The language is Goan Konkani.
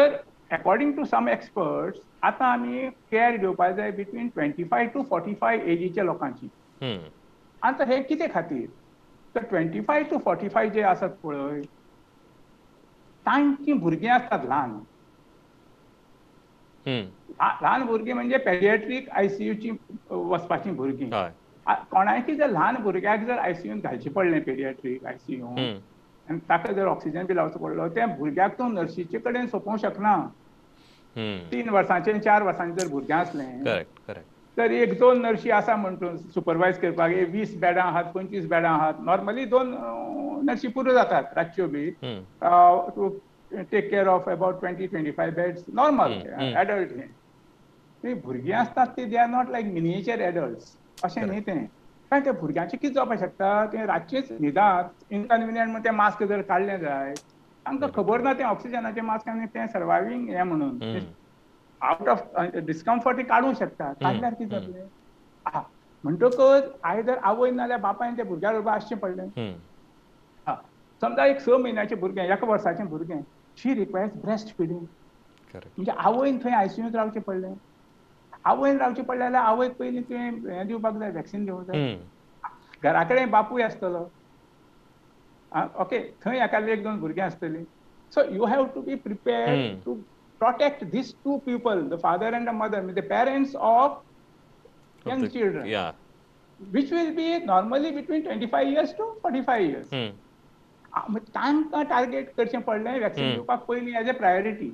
तर अकॉर्डिंग टू सम एक्सपर्ट्स आतां आमी कॅर घेवपाक जाय बिटवीन 25 टू 45 एजीच्या लोकांची. आतां हे कितें खातीर? तर 25 टू 45 जे आसात पळय तांची भुरगीं आसतात ल्हान. ल्हान भुरगीं म्हणजे पेडिएट्रीक आयसीयूची वचपाचीं भुरगीं. कोणायकी जर ल्हान भुरग्याक जर आयसीयून घालचें पडलें पेडिएट्रीक आयसीयू आनी ताका जर ऑक्सिजन बी लावचो पडलो त्या भुरग्याक तूं नर्शीचे कडेन सोंपोवंक शकना. 3 वर्सांचें 4 वर्सांचें जर भुरगें आसलें तर 1-2 नर्शी आसा म्हण तूं सुपरवायज करपाक. 20 बेडां आहात, 25 बेडां आहात, नॉर्मली 2 नर्शी पुरो जातात रातच्यो बी to take care of about 20-25 beds normal adult. हें भुरगीं आसतात ती they are not like miniature adults अशें न्ही तें. कारण त्या भुरग्यांचें कितें जावपाक शकता, तें रातचेच न्हिदात इनकन्विनियंट म्हण तें मास्क जर काडलें जायत तांकां खबर ना तें ऑक्सिजनाचें मास्क आनी तें सर्वायवींग हें म्हणून आवट ऑफ डिस्कम्फर्ट काडूंक शकता. काडल्यार कितें जातलें? म्हणटकच आयदर आवय नाजाल्यार बापायन त्या भुरग्या बरोबर आसचें पडलें. समजा एक 6 म्हयन्याचें भुरगें, 1 वर्साचें भुरगें, शी रिक्वायर्स ब्रेस्ट फिडींग. म्हणजे आवयन थंय आयसीयूंत रावचें पडलें. आवयन रावचें पडलें जाल्यार आवयक पयलीं तुवें हें दिवपाक जाय, वॅक्सिन घेवंक जाय. घरा कडेन बापूय आसतलो, ओके, थंय एकादे 1-2 भुरगीं आसतलीं. So you have to be prepared to protect these two people, the father and the mother, the parents of young children, which will be normally between 25 years to 45 years. तांकां टार्गेट करचें पडलें वॅक्सिन दिवपाक पयलीं एज ए प्रायोरिटी.